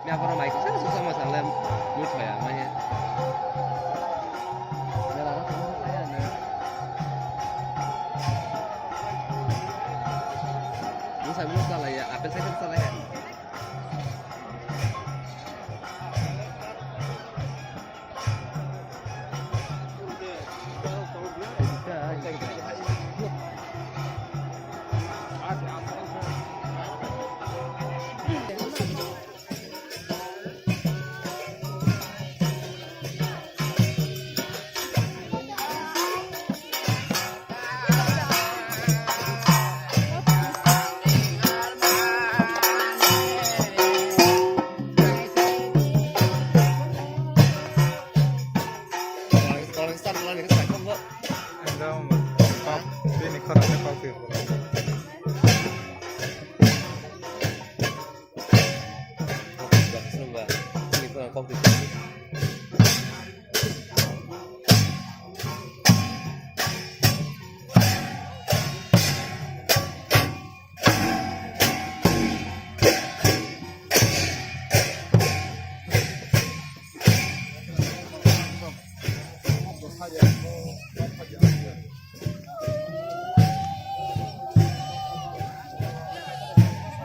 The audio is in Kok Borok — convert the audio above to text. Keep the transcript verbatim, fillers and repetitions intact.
Aboro mai kisa kisa sama sale mui thoya mai. Mela no tong kaya ne. Mui sai mui salai ya, apple sai salai ya. Ekdom pap, bini khorang khe pap twi.